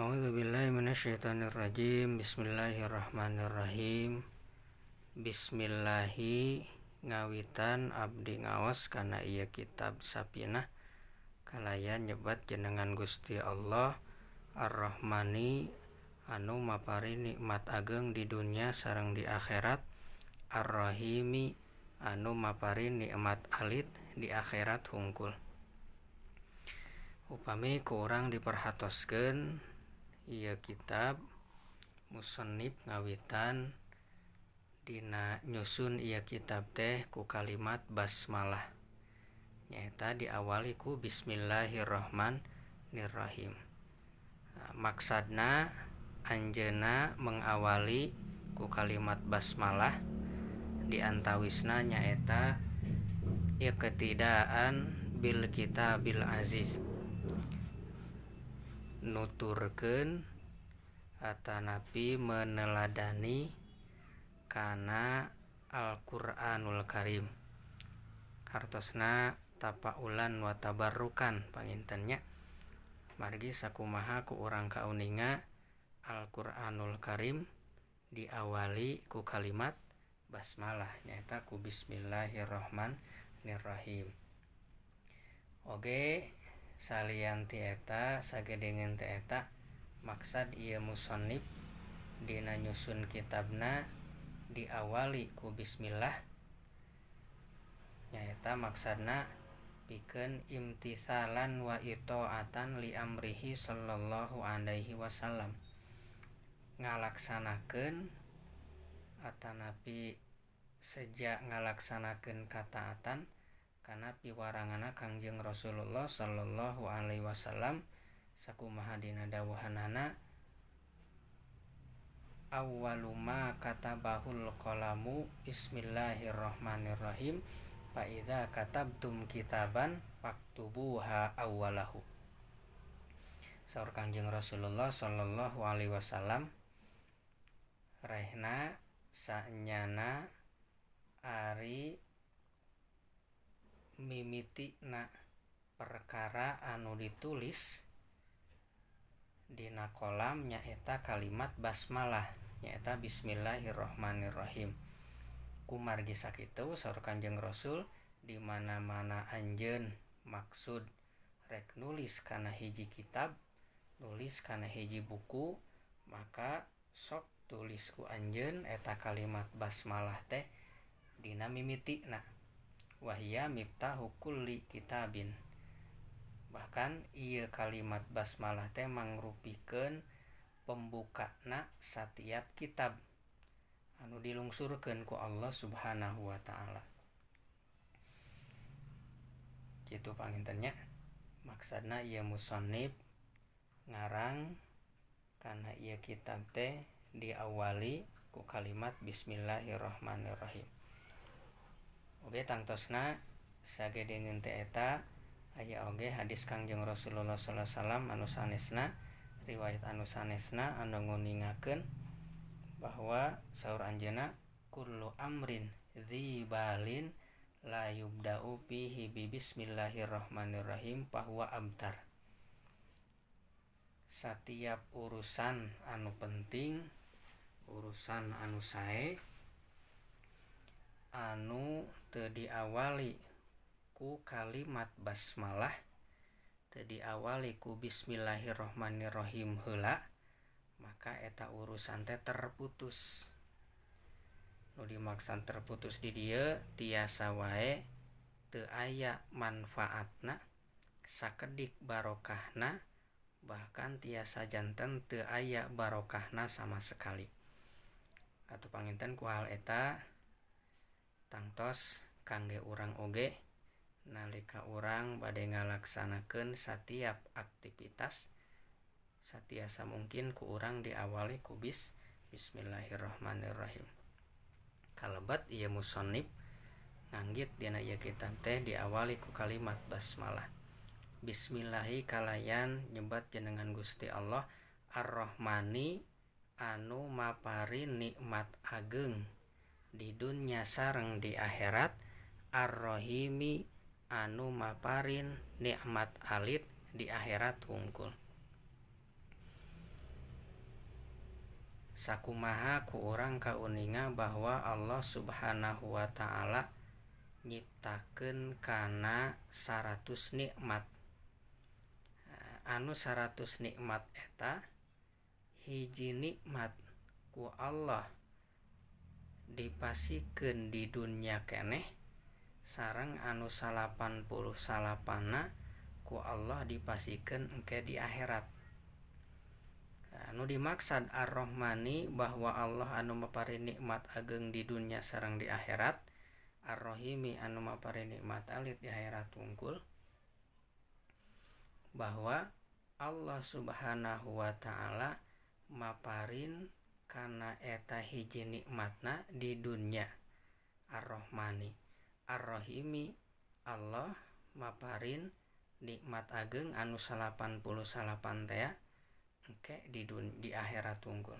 A'udzubillahi minasyaitonirrajim. Bismillahirrahmanirrahim. Bismillahi ngawitan abdi ngaos kana ieu kitab Safinah kalayan nyebat jenengan Gusti Allah Ar-Rahmani anu mapari nikmat ageng di dunya sareng di akhirat, Ar-Rahimi anu mapari nikmat alit di akhirat hungkul. Upami ku urang diperhatoskeun ieu kitab, musannif ngawitan dina nyusun ieu kitab teh ku kalimat basmalah, nyaeta diawali ku bismillahirrahmanirrahim. Nah, maksadna anjeunna mengawali ku kalimat basmalah diantawisna nyaeta iqtidaan bil kitabil aziz, nuturkeun atanapi meneladani kana Al-Qur'anul Karim. Hartosna tapaulan wa tabarrukan panginten nya, margi sakumaha ku urang kauninga Al-Qur'anul Karim diawali ku kalimat basmalah, nyaeta ku bismillahirrahmanirrahim. Oge salian ti eta, sagedengeun ti eta, maksad ieu musannif dina nyusun kitabna diawali ku bismillah, nyaeta maksadna pikeun imtithalan wa itaatan li amrihi sallallahu alaihi wasallam, ngalaksanakeun atanapi seja ngalaksanakeun kataatan kana piwaranganna Kangjeng Rasulullah sallallahu alaihi wasallam sakumaha dina dawuhanana awwalu ma katabahul qalamu bismillahirrahmanirrahim fa idza katabtum kitaban faktubuha awwalahu. Saur Kangjeng Rasulullah sallallahu alaihi wasallam, rehna sanyana ari mimitina perkara anu ditulis dina kolam nyaeta kalimat basmalah, nyaeta bismillahirrahmanirrahim. Kumargi sakitu saur Kanjeng Rasul, di mana-mana anjeun maksud rek nulis kana hiji kitab, nulis kana hiji buku, maka sok tulis ku anjeun eta kalimat basmalah teh dina mimitina. Wahia miftahu kulli kitabin. Bahkan ieu kalimat basmalah teh mangrupikeun pembukana satiap kitab anu dilungsurkeun ku Allah Subhanahu wa taala. Kitu panginten nya. Maksudna ieu musannif ngarang kana ieu kitab teh diawali ku kalimat bismillahirrahmanirrahim. Oge tangtosna sagedengeun teh eta aya oge hadis Kangjeng Rasulullah sallallahu alaihi wasallam anu sanesna, riwayat anu sanesna anu nguningakeun bahwa saur anjeunna kullu amrin dzibalin la yubda'u fihi bi bismillahirrahmanirrahim fahuwa abtar. Satiap urusan anu penting, urusan anu sae anu teu diawali ku kalimat basmalah, teu diawali ku bismillahirrahmanirrahim heula, maka eta urusan teh terputus. Nu dimaksud terputus di dieu tiasa wae teu aya manfaatna, sakedik barokahna, bahkan tiasa janten teu aya barokahna sama sekali. Atuh panginten ku hal eta tangtos kangge urang oge nalika urang bade ngalaksanakeun satiap aktivitas satiasa mungkin ku urang diawali ku bismillahirrahmanirrahim. Kalebat ieu musannif nganggit dina ieu kitab teh diawali ku kalimat basmalah. Bismillahi kalayan nyebat jenengan Gusti Allah Ar-Rahmani anu mapari nikmat ageng di dunya sareng di akhirat, Ar-Rahimi anu maparin nikmat alit di akhirat hungkul. Sakumaha ku urang kauninga bahwa Allah Subhanahu wa ta'ala nyiptakeun kana 100 nikmat. Anu 100 nikmat eta hiji nikmat ku Allah dipasikeun di dunya keneh sareng anu 89-na ku Allah dipasikeun engke di akhirat. Anu dimaksad Ar-Rahmani bahwa Allah anu mapari nikmat ageng di dunya sareng di akhirat, Ar-Rahimi anu mapari nikmat alit di akhirat wungkul, bahwa Allah Subhanahu wa ta'ala maparin kana eta hiji nikmatna di dunya Ar-Rahmani. Ar-Rahimi Allah maparin nikmat ageng anu 89 tea engke di akhirat wungkul.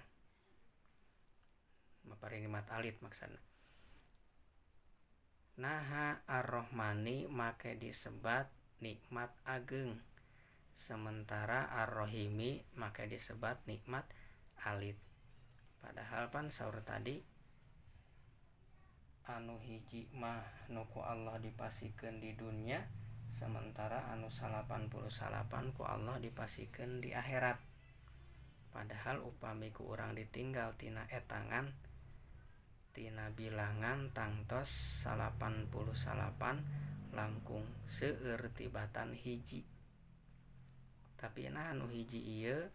Maparin nikmat alit maksudna. Naha Ar-Rahmani make disebat nikmat ageng, sementara Ar-Rahimi make disebat nikmat alit. Padahal pan saur tadi anu hiji mah nu ku Allah dipasikeun di dunya, sementara anu 89 ku Allah dipasikeun di akhirat. Padahal upami ku urang ditinggal tina etangan tina bilangan tangtos 89 langkung seueur tibatan hiji. Tapi nah anu hiji ieu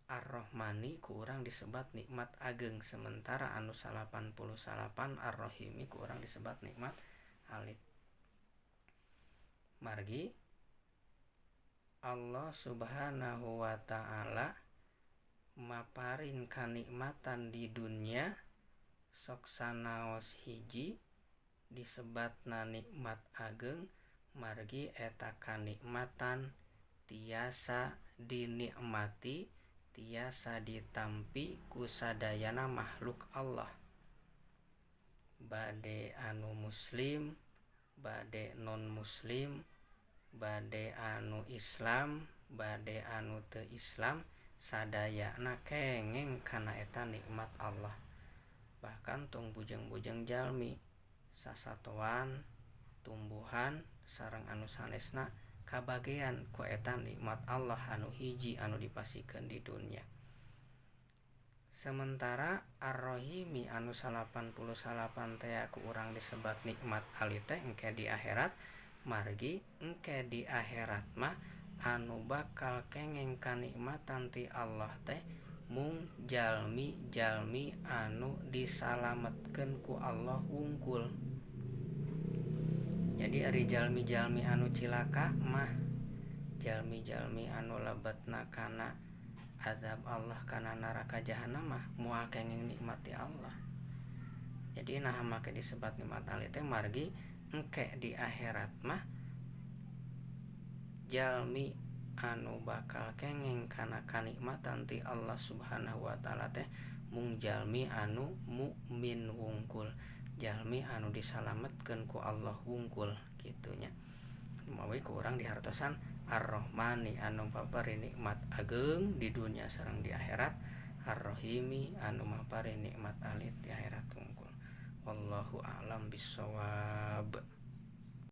Ar-Rahmani ku urang disebat nikmat ageng, sementara anu 89 Ar-Rahimi ku urang disebat nikmat alit. Margi Allah Subhanahu wa ta'ala maparin kanikmatan di dunya sok sanaos hiji disebatna nikmat ageng, margi eta kanikmatan tiasa dinikmati, tiasa ditampi ku sadayana makhluk Allah. Bade anu muslim, bade non muslim, bade anu Islam, bade anu teu Islam, sadayana kengeng kana eta nikmat Allah. Bahkan tong bujeng-bujeng jalmi, sasatoan, tumbuhan sareng anu sanesna kabagean ku eta nikmat Allah anu hiji anu dipasikeun di dunya. Sementara Ar-Rahimi anu 89 tea ku urang disebat nikmat alit teh engke di akhirat, margi engke di akhirat mah anu bakal kengeng kanikmatan ti Allah teh mung jalmi-jalmi anu disalametkeun ku Allah wungkul. Jadi ari jalmi-jalmi anu cilaka mah, jalmi-jalmi anu lebetna kana azab Allah kana neraka jahanam mah moal kenging nikmat ti Allah. Jadi nah make disebat nikmat alit teh margi engke di akhirat mah jalmi anu bakal kenging kana kanikmatan ti Allah Subhanahu wa ta'ala teh mung jalmi anu mukmin wungkul, jalmi anu disalametkeun ku Allah wungkul kitunya. Mawi ku urang dihartosan Ar-Rahmani anu mapari nikmat ageng di dunia sareng di akhirat, Ar-Rahimi anu mapari nikmat alit di akhirat wungkul. Wallahu a'lam bissawab.